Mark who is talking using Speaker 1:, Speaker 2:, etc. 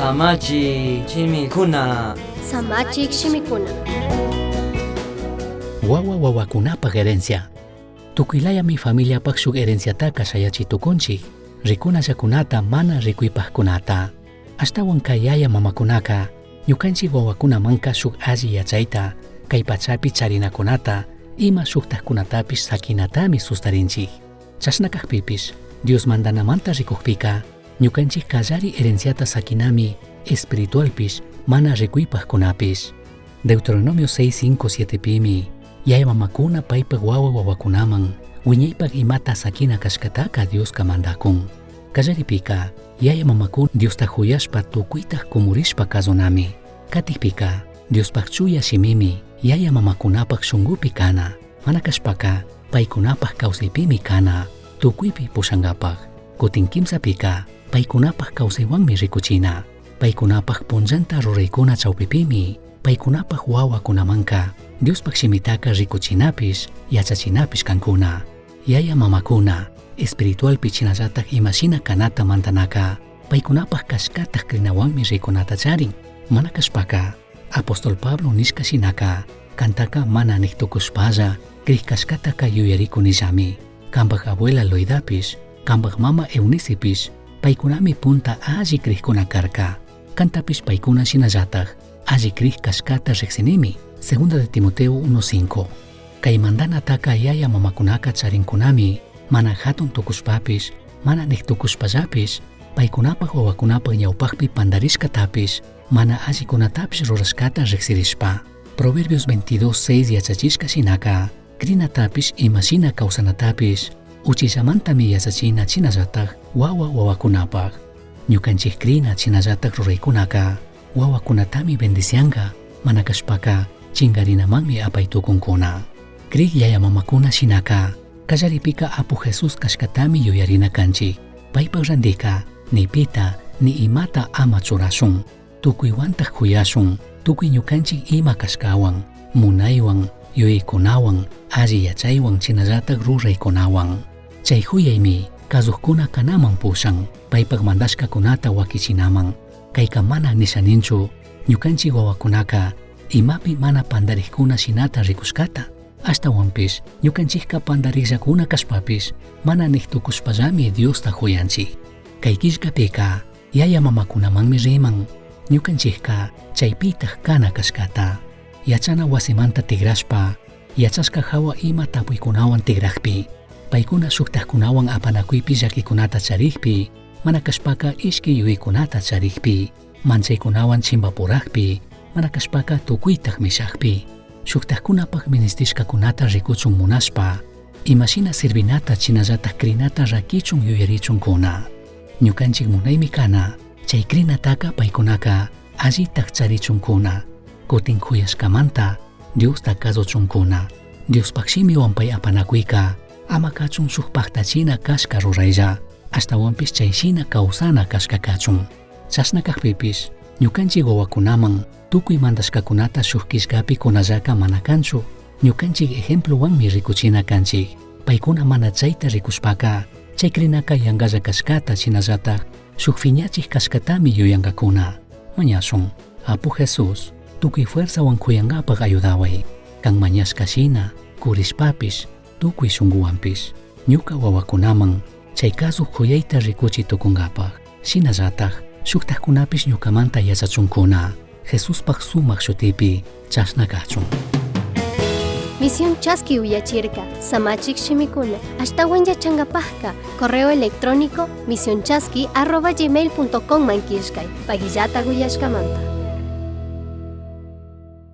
Speaker 1: Samachik shimikuna.
Speaker 2: Samachik shimikuna.
Speaker 3: Wawa wawakunapaj herencia. Tukuylayami familiapaj shuk herenciataka shayachi tukunchik, rikunallakunata mana rikuypajkunata. Ashtawan kay yaya mamakunaka, ñukanchik wawakunamanka shuk alli yachayta, kay pachapi charinakunata, ima shuktajkunatapish sakinatami sustarinchik. Chashna kajpipish, Dios mandanamanta rikujpika, ñukanchik kallari herenciata sakinami espiritualpish mana rikuypajkunapish. Deuteronomio 6, 5, 7 pimi, yaya mamakuna paypak wawa wawakunaman, wiñaypak imata sakina kashkataka Dioska mandakun. Kallaripika, yaya mamakuna Diosta juyashpa tukuytaj kumurishpa kazunami. Katikpika, Diospaj chuya shimimi, yaya mamakunapak shungupi kana, mana kashpaka, paykunapak kawsaypimi kana, tukuypi pushankapak. Kutin kimsapika, paykunapak kawsaywanmi rikuchina, paykunapak punllanta ruraykuna chawpipimi, paykunapak wawakunamanka, Diospaj shimitaka rikuchinapish, yachachinapish kankuna. Yaya mamakuna, espiritualpi shinallataj imashina kanata mandanaka, paykunapak kashkataj krinawanmi rikunata charin. Mana kashpaka, apóstol Pablo nishka shinaka, kantaka mana niktukushpalla, krij kashkataka yuyarikunillami. Kambaj abuela Loidapish, kambaj mama Eunicipish, paykunami punta alli krijkuna karka. Kantapish paykuna shinallataj, alli krij kashkata riksinimi. Segunda de Timoteo 1.5. Kay mandanataka yaya mamakunaka charinkunami, mana hatun tukushpapish, mana niktukushpallapish, paykunapak wawakunapak ñawpakpi pandarishkatapish, mana allikunatapish rurashkata riksirishpa. Proverbios 22.6 yachachishka shinaka, krinatapish imashina kawsanatapish, uchillamantami yachachina shinallataj wawa wawakunapak. Ñukanchik krina shinallataj ruraykunaka, wawakunatami bendicianka, mana kashpaka, chingarinamanmi apay tukunkuna. Krik yaya mamakuna shinaka, kallaripika Apu Jesús kashkatami yuyarina kanchik. Paypak randika, ni pita, ni imata ama churashun. Tukuywantaj kuyashun, tukuy ñukanchik ima kashkawan, munaywan, yuyaykunawan, alli yachaywan shinallataj ruraykunawan. Chay huyaymi kazujkuna kanaman pushan, paypak mandashkakunata wakichinaman. Kayka mana nishaninchu, ñukanchik wawakunaka, imapi mana pandarikuna shinata rikushkata. Ashtawanpish, ñukanchikka pandarikllakuna kashpapish, mana niktukushpallami Diosta huyanchik. Kay killkapika, yaya mamakunamanmi riman, ñukanchikka chaypitaj kana kashkata. Yachana wasimanta tigrashpa, yachashka hawa ima tapuykunawan tigrakpi, paykuna shuktajkunawan apanakuypi llakikunata charikpi, mana kashpaka ishki yuyaykunata charikpi, manchaykunawan chimbapurakpi, mana kashpaka tukuytaj mishakpi, shuktajkunapak ministishkakunata rikuchun munashpa, imashina sirvinata shinallataj krinata rakichun yuyarichunkuna. Ñukanchik munaymi kana, chay krinataka paykunaka allitaj charichunkuna, kutin kuyashkamanta Diosta kasuchunkuna. Diospaj shimiwan pay apanakuyka, ama kachun shuk paktachina kashka ruraylla, ashtawanpish chay shina kawsana kashka kachun. Chashna kajpipish, ñukanchik wawakunaman tukuy mandashkakunata shuk killkapi kunallaka mana kanchu, ñukanchik ejemplowanmi rikuchina kanchik. Paykuna mana chayta rikushpaka, chay krinaka yankalla kashkata shinallataj shuk fiñachik kashkatami yuyankakuna. Mañashun, Apu Jesús, tukuy fuerzawan kuyankapak ayudaway. Kan mañashka shina, kurishpapish, tukuy shunkuwanpish, ñuka wawakunaman chay kasuj kuyayta rikuchi tukunkapak. Shinallataj, shuktajkunapish ñukamanta yachachunkuna. Jesuspaj sumak shutipi chashna kachun.
Speaker 2: Misión Chaski uyachirka, Samachik shimikuna, ashtawan yachankapajka, correo electrónico misionchaski@gmail.com man killkay, pagillata uyashkamanta.